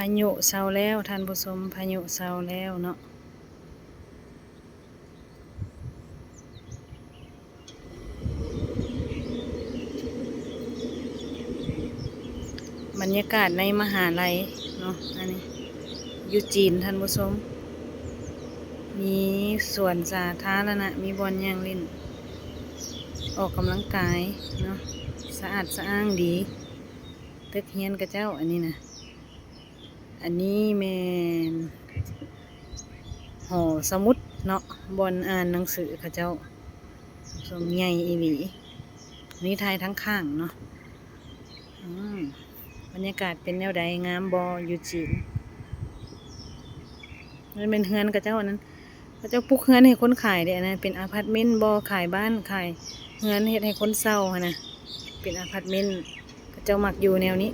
ພາຍຸເຊົາແລ້ວທ່ານຜູ້ຊົມ, ພາຍຸເຊົາແລ້ວເນາະ. ບັນຍາກາດໃນມະຫາໄລເນາະ, ອັນນີ້ຢູ່ຈີນທ່ານຜູ້ຊົມ, ມີສວນສາທາລະນະ, ມີບ່ອນຍ່າງຫຼິ້ນ ອອກກຳລັງກາຍເນາະ, ສະອາດສະອ້າງດີ. ຕຶກຮຽນເຂົາເຈົ້າອັນນີ້ນະ. ອັນນີ້ແມ່ນຫໍສະໝຸດເນາະ, ບ່ອນອ່ານໜັງສືເຂົາເຈົ້າ. ສົມໃຫຍ່ອີ່ຫຼີ. ນີ້ຖ່າຍທາງຂ້າງເນາະ. ອືມ ບັນຍາກາດເປັນແນວໃດ? ງາມບໍ່? ຢູ່ຈີນ ມັນແມ່ນເຮືອນເຂົາເຈົ້າ ອັນນັ້ນ ເຂົາເຈົ້າປຸກເຮືອນໃຫ້ຄົນຂາຍເດ້. ອັນນັ້ນເປັນອາພາດເມັນບໍ່? ຂາຍບ້ານ ຂາຍເຮືອນເຮັດໃຫ້ຄົນເຊົ່າຫັ້ນນະ, ເປັນອາພາດເມັນ. ເຂົາເຈົ້າມັກຢູ່ແນວນີ້.